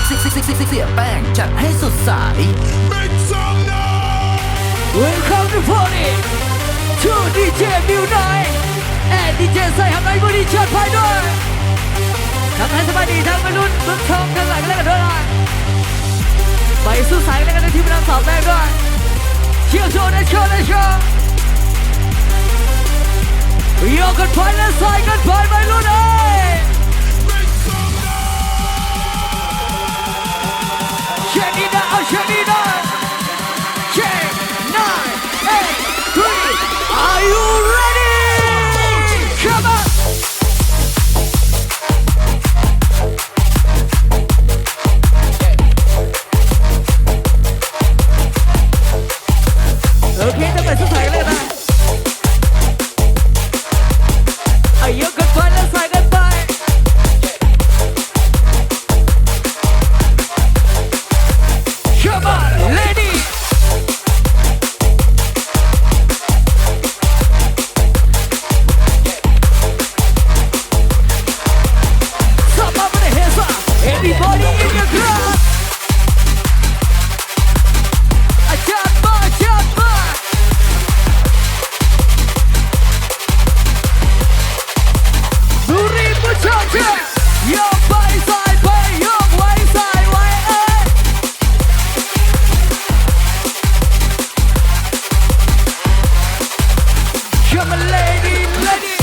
ເສຍແປ້ງຈັດໃຫ້ສົດໃສ. Welcome the party to ດີເຈ Miu Night and ດີເຈ ໄຊຮັກ ໃນມື້ນີ້ ຈັດໄປດ້ວຍ. ທັກທາຍສະບາຍດີທັງໄວລຸ້ນເມືອງທອງທັງຫຼາຍກັນແລ້ວກັນດ້ວຍ. ໄປສູ່ສາຍແລກກັນທີ່ມາດາມສາວແປ້ງດ້ວຍ. Cheers to the show, the show. ໂຍກກັນໄປແລະສາຍກັນໄປໄວລຸ້ນເອີຍ. ເຊຍນີ້ນະ ເອົາເຊຍນີ້ນະ. Ten, nine, eight, three. Are you ready? Come on. ໂອເຄ ຈະໄປສຸດທ້າຍເລີຍນະ. ອາ ຍົກກັນໄປແລະໃສ່ກັນໄປ. Come on, lady. Some up in the hands up. Everybody in the club. ອາ ຈັດມາ ຈັດມາ. ດູຣີ ຜູ້ຊາຍ ໂຍກໄປ ສາຍໄປ ໂຍກໄວ້ ສາຍໄວ້ ເອີຍ. Come on, lady, lady.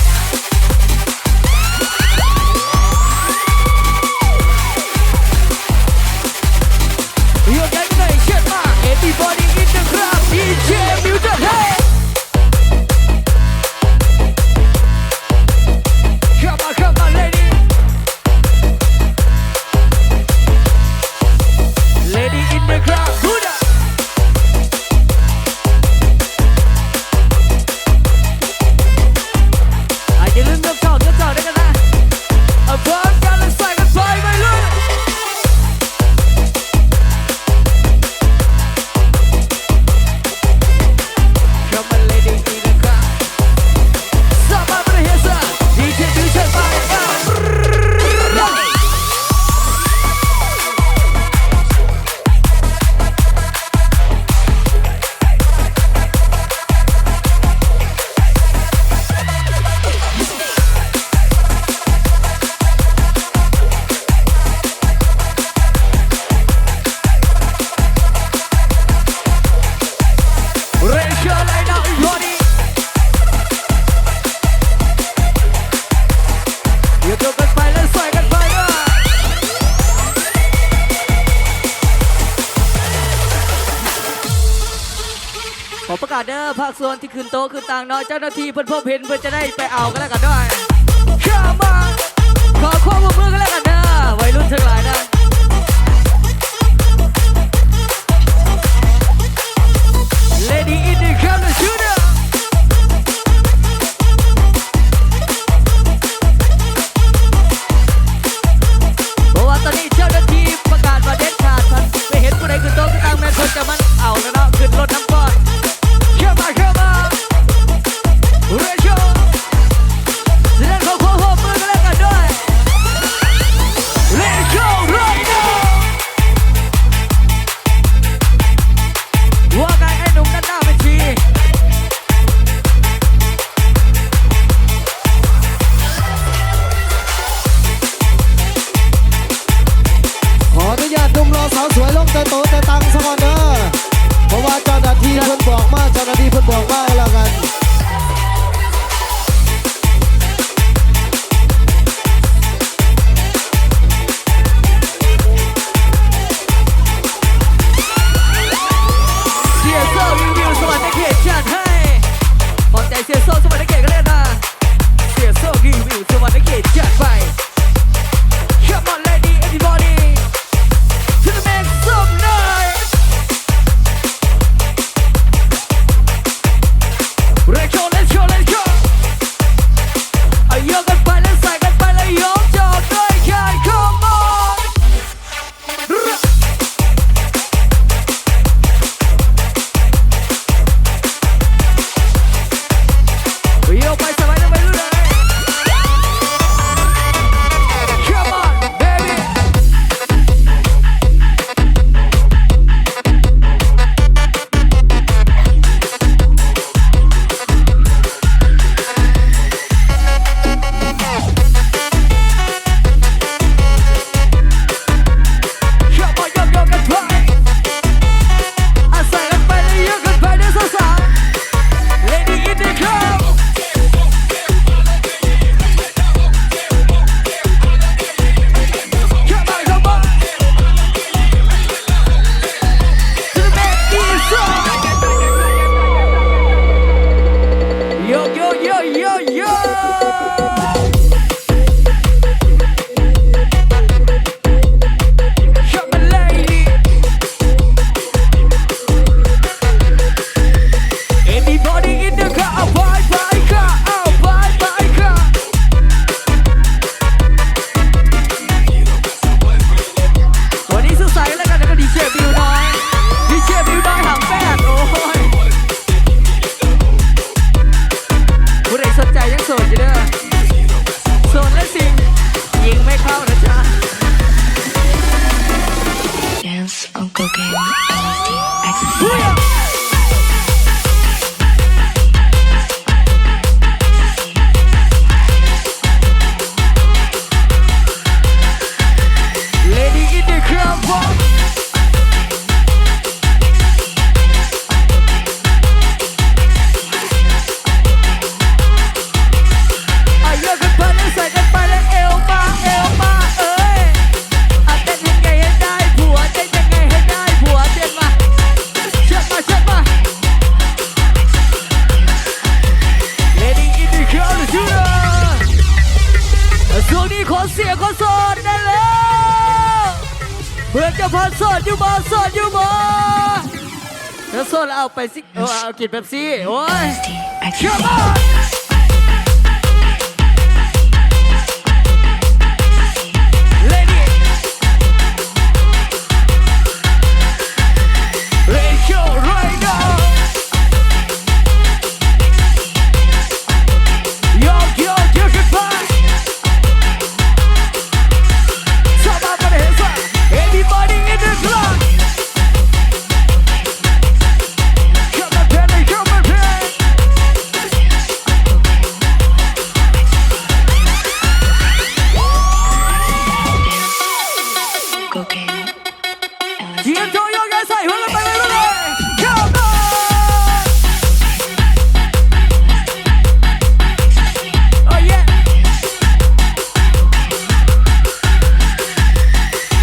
ຍົກໃຫຍ່ໜ້ອຍ ເຊີນມາ. Everybody in the club, ດີເຈ Music, hey. Come on, come on, lady. Lady in the club, Buddha. ອາ ຢ່າລືມຍົກສອງ ຍົກສອງດ້ວຍກັນນະ. ເອົາ ພ້ອມກັນແລ້ວໃສ່ກັນໄປໄວລຸ້ນ. Come on, lady in the club. Some up in the hands up. ດີເຈ Fusion ມາແລ້ວ. ຂໍປະກາດເດີ ພາກສ່ວນທີ່ຂຶ້ນໂຕະຂຶ້ນຕັ່ງເນາະ ເຈົ້າໜ້າທີ່ເພິ່ນພົບເຫັນເພິ່ນຈະໄດ້ໄປເອົາກັນແລ້ວກັນເດີ. ເຂົ້າມາ ຂໍຄວາມຮ່ວມມືກັນແລ້ວກັນເດີ ໄວລຸ້ນທັງຫຼາຍເດີ. Lady in the club, let's do this. ເພາະວ່າຕອນນີ້ເຈົ້າໜ້າທີ່ປະກາດວ່າເດັດຂາດ ຖ້າໄປເຫັນຜູ້ໃດຂຶ້ນໂຕະຂຶ້ນຕັ່ງ ແມ່ນເພິ່ນຈະມາເອົາແລ້ວເນາະ ຂຶ້ນລົດນຳກ່ອນ. ເຂົ້າມາ ເຂົ້າມາ ເຣໂຊ ເຊ ເພື່ອນເຈົ້າພາບ ໂສດຢູ່ບໍ່ ໂສດຢູ່ບໍ່? ຖ້າໂສດແລ້ວເອົາໄປຊິ ເອີ ເອົາກິນເປັບຊີ ໂອ້ຍ Come on lady, let's go right now. Yo, yo, yo, goodbye. Somebody put your hands up. Everybody in the club. Come on, baby, come on, baby. Cocaine. ຕຽມໂຈະ ໂຍກຍ້າຍ ໃສ່ຫົວ ແລ້ວໄປເລື້ອຍໆ Come on. Oh yeah.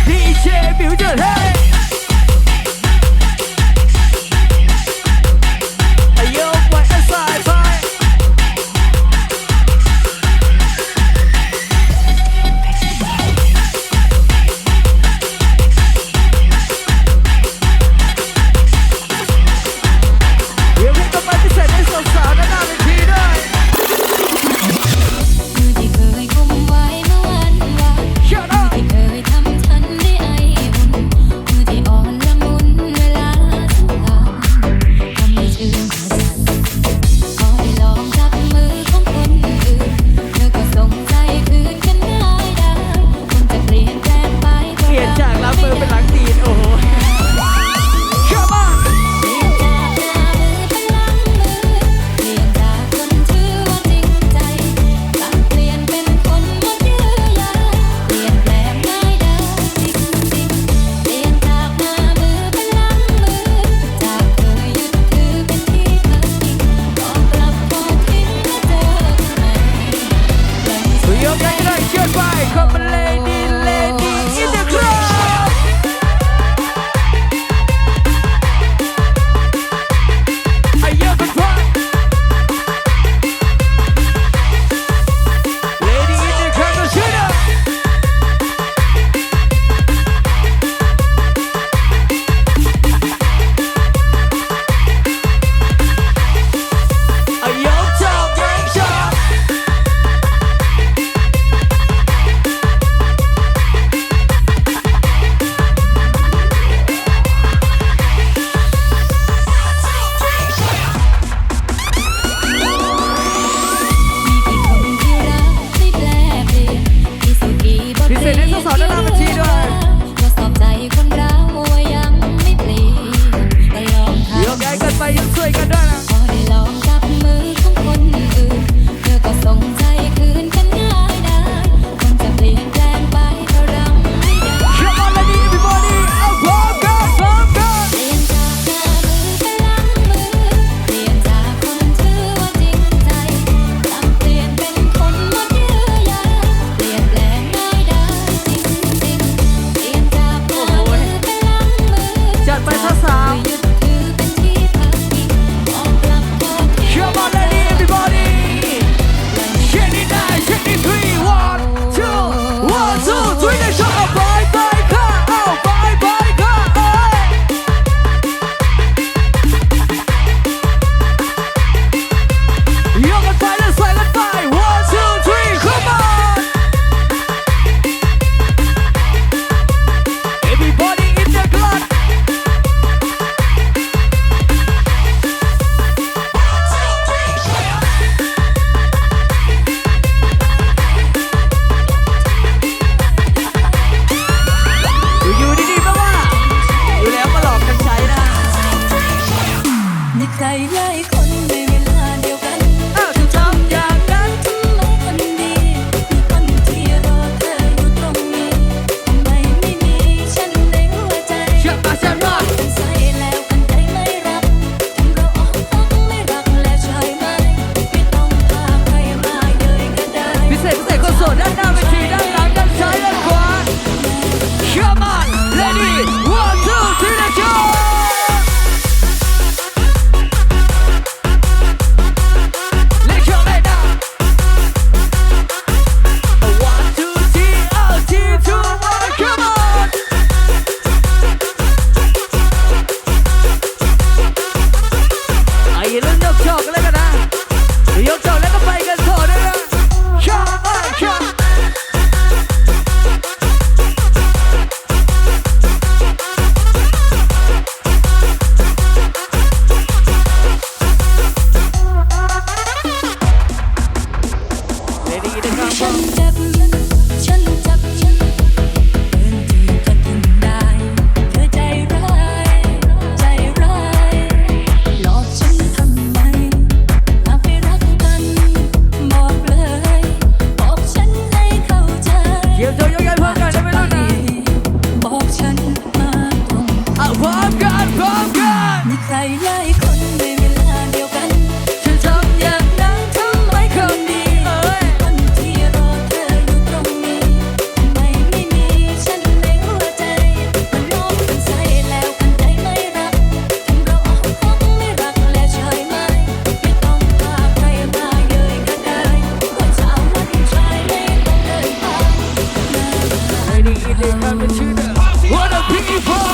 ດີເຈ ບິວເດີ ເຮີ້ຍ ອາໂຍ ປອຍ ແອດສາຍໄຟ ດຽວເພງຕໍ່ໄປພິເສດໃຫ້ສາວໆ ດ້ານໜ້າເວທີດ້ວຍ. ປ່ຽນຈາກລ້າງມືເປັນລ້າງຕີນ ໂອ້ໂຫ Come on. ພິເສດໃຫ້ສາວໆ ດ້ານໜ້າເວທີດ້ວຍ. ໂຍກຍ້າຍກັນໄປ ຍັງຊ່ວຍກັນດ້ວຍນະ. Come on, lady, everybody, ເອົາພ້ອມກັນ ພ້ອມກັນ. ໂອ້ໂຫ ຈັດໄປສາວໆ. Come on, lady, everybody. Shake it nice, shake it sweet. One, two, one, two, three, let's go. ເອົາໄປ ໄປ ເຂົ້າ ເອົາໄປ ໄປ ເຂົ້າ ເອີຍ. ຍົກກັນໄປ ແລ້ວໃສ່ກັນໄປ one, two, three, come on. Everybody in the club. ຢູ່ ຢູ່ດີໆ ແບບວ່າ ຢູ່ແລ້ວມາຫຼອກກັນໃຊ້ນະ. ມີໃຜຫຼາຍຄົນໃນເວລາດຽວກັນ ເອົ້າ ເຈົ້າທຳຢ່າງນັ້ນ ທຳໄມຄົນດີ ມີຄົນທີ່ລໍເທີຢູ່ຕົງນີ້ ພິເສດ ພິເສດ ຄົນໂສດ ດ້ານໜ້າເວທີ ດ້ານຫຼັງ ດ້ານຊ້າຍ ດ້ານຂວາ. Come on, lady, one, two, three, let's go. Let's go, let's go. One, two, three, oh, three, two, one, come on. What the people?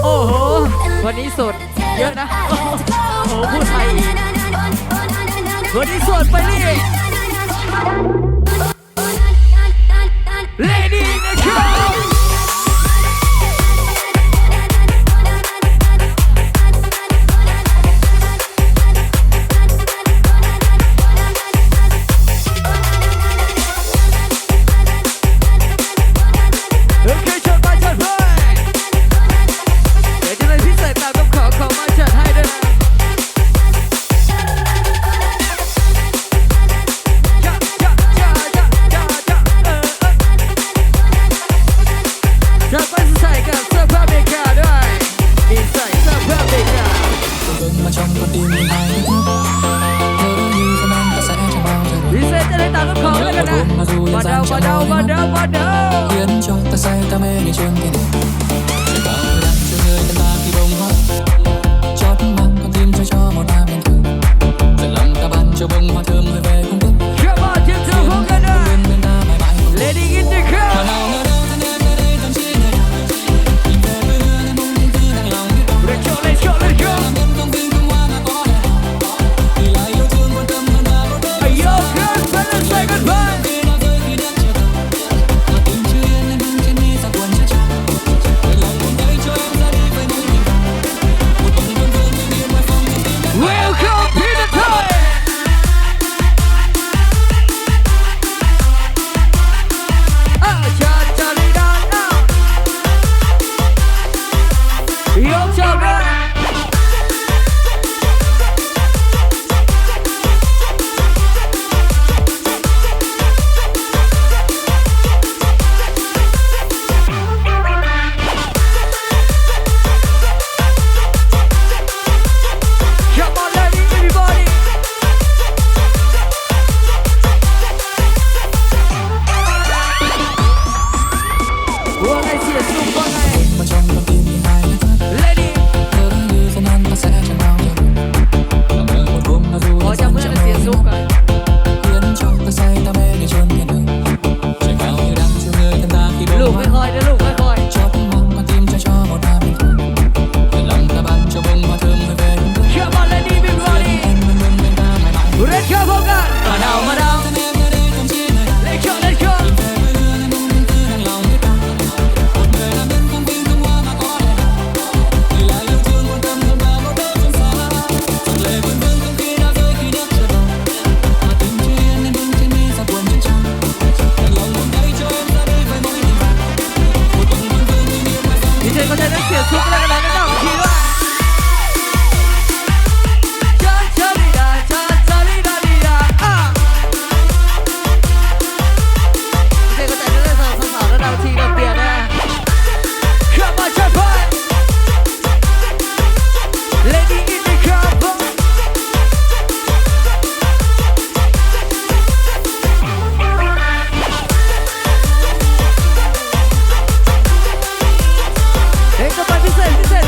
โอ้โห วันนี้โสดเยอะนะ โอ้โห พูดไทยอีก วันนี้โสดไปนี่ Lady in the club. ໂອເຄ ຈັດໄປ ຈັດໄປ ດຽວຈະເປັນພິເສດຕາມຄຳຂໍ ຂໍມາຈັດໃຫ້ດ້ວຍນະ. ຈັດໄປໃສ່ກັບເສື້ອຜ້າເມກາດ້ວຍ ມີໃສ່ເສື້ອຜ້າເມກາ. ພິເສດຈະໄດ້ຕາມຄຳຂໍແລ້ວກັນນະ ມາເດີ ມາເດີ ມາເດີ ມາເດີ. Come on, team two, ພວມກັນເດີ. Lady in the club. Let's go, let's go, let's go. Hey, yo, girls, better say goodbye. Welcome to the party. ອ່າ ຈາ ຈາລີດາ ອ່າ ຍົກສອງດ້ວຍ. ວ່າໄງເສຍສຸກ ວ່າໄງ Lady ຂໍຈັບມືໃຫ້ເສຍສຸກກ່ອນ. ລູບຄ່ອຍໆເດີ ລູບຄ່ອຍໆ. ເຂົ້າມາເລີຍນີ້ ເປັນບໍນີ້ ເລັດເຂົ້າພ້ອມກັນ ມາດາວ ມາດາວ ເລັດເຂົ້າ ເລັດເຂົ້າ. ດີເຈ ເຂົ້າໃຈແລ້ວ ເສຍສຸກແລ້ວກໍໄດ້ນະ ໜຶ່ງທີວ່າ ຈາ ຈາລີດາ ຈາ ຈາລີດາລີດາ ອ່າ ດີເຈ ເຂົ້າໃຈແລ້ວ ສາວໆ ລະດັບທີ່ລະເບຍນະ. Come on, jump on. Lady in the club. ເພງຕໍ່ໄປ ພິເສດ ພິເສດ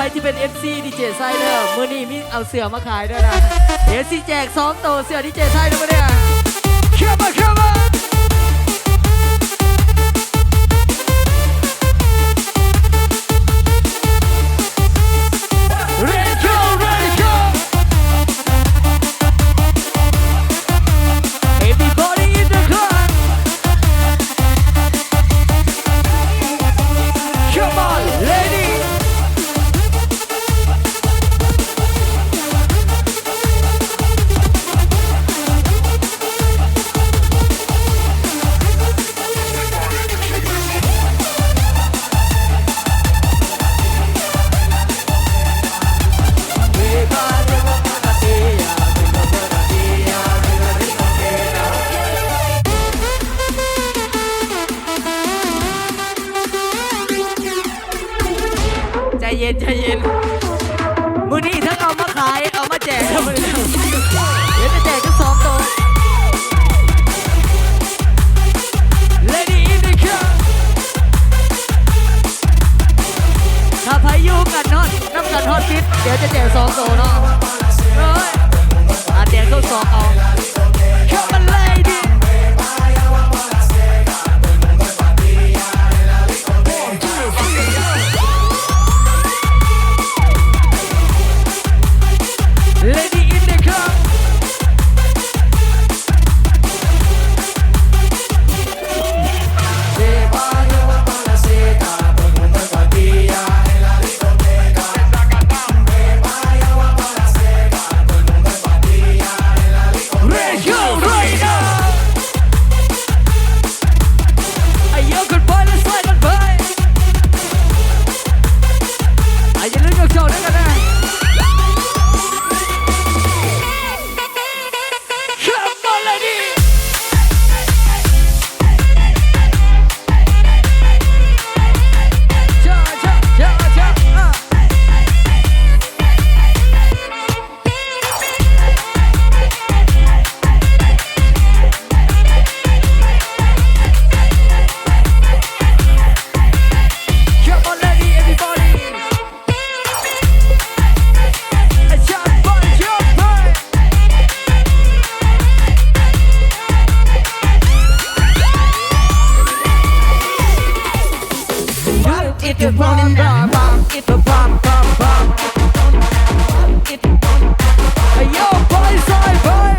ໃຜທີ່ເປັນເອັຟຊີດີເຈໄຊເດີ ມື້ນີ້ມີເອົາເສື້ອມາຂາຍເດີນະ ດຽວຊິແຈກສອງໂຕເສື້ອດີເຈໄຊເດີມື້ນີ້. Come on, come on. Ready, go, ready, go. Everybody in the club. Come on, lady. ໃຈເຢັນ ໃຈເຢັນ ມື້ນີ້ທັງເອົາມາຂາຍ ເອົາມາແຈກ ດຽວຈະແຈກທັງສອງໂຕ. Lady in the club. ຖ້າໃຜຢູ່ກັນຮອດ ນຳກັນຮອດປິດ ດຽວຈະແຈກສອງໂຕເນາະ. ເອີຍ ອາ ແຈກທັງສອງເອົາ. Come on, lady. Lady in the club. Let's go right now. ອາ ຍົກຂຶ້ນໄປ ແລ້ວໃສ່ກັນໄປ. ອາ ຢ່າລືມຍົກສອງດ້ວຍກັນນະ. Come on, lady. Cha, cha, cha, cha, ah. Come on, lady, everybody. A shot for your boy. If you wanna now, if you bum, bum, bum. Hey, yo, boy, side, boy.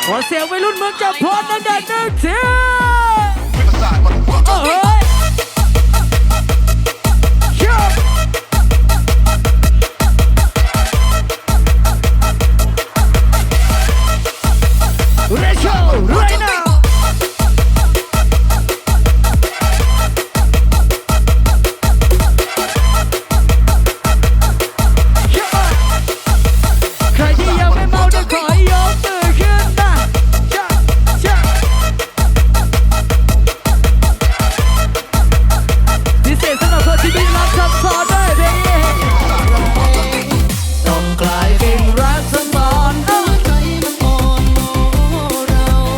ຂໍສຽງໄວລຸ້ນເມືອງຈຳພອນດັງໆໜຶ່ງທີ. ໂອ້ໂຫ Let's go right now. ໃຄທີ່ຍັງໄມ່ເມົາ ຈະຂໍໃຫ້ຍົກມືຂຶ້ນມາ. ພິເສດສຳລັບຄົນທີ່ມີລັກຊ້ຳຊ້ອນເດີ ເພງນີ້. ຕ້ອງກາຍເປັນລັກຊ້ຳຊ້ອນ ຫົວໃຈມັນອ່ອນໂມເຮົາ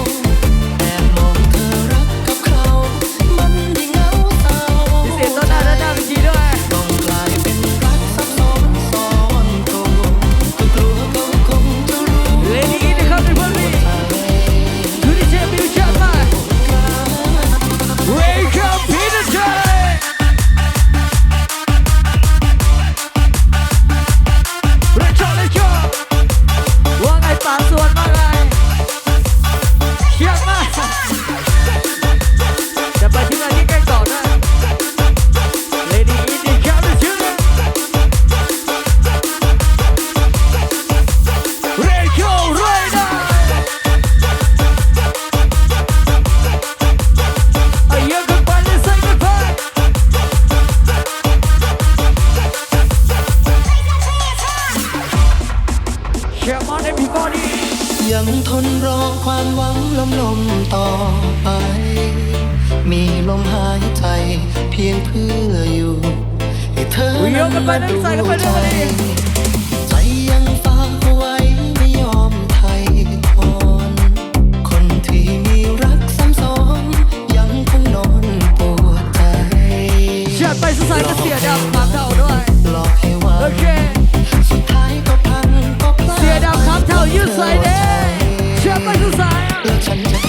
ແອບມອງເທີລັກກັບເຂົາ ມັນຍິ່ງເຫງົາເສົ້າ ພິເສດຕໍ່ໜ້າດ້ານໜ້າເວທີດ້ວຍ ຕ້ອງກາຍເປັນລັກ Lady in the corner for me. ຄືດີເຈ Fusion ມາ Welcome Peter J. Let's go, let's go. ວ່າໄງ ປາສວນ ວ່າໄງ ຊຽງມາ. ຈະໄປທີ່ໄຫນທີ່ໃກ້ຕໍ່ນະ Lady in the corner. Let's go right now. ຍັງທົນລໍຄວາມຫວັງລົມໆຕໍ່ໄປ ມີລົມຫາຍໃຈພຽງເພື່ອຢູ່ໃຫ້ເທີນັ້ນມາດູໃຈ ໃຈຍັງຝາກເອົາໄວ້ໄມ່ຍອມໄຖ່ຖອນ ຄົນທີ່ມີລັກຊ້ຳຊ້ອນ ຍັງຄົງນອນປວດໃຈ ເສຍດາມຄາບເທົ້າດ້ວຍ ໂອເຄ ສຸດທ້າຍກໍພັງກໍພລາດ ເສຍດາມຄາບເທົ້າຢູ່ໃສເດ້ ເສຍດາມຄາບເທົ້າຢູ່ໃສ ແລ້ວ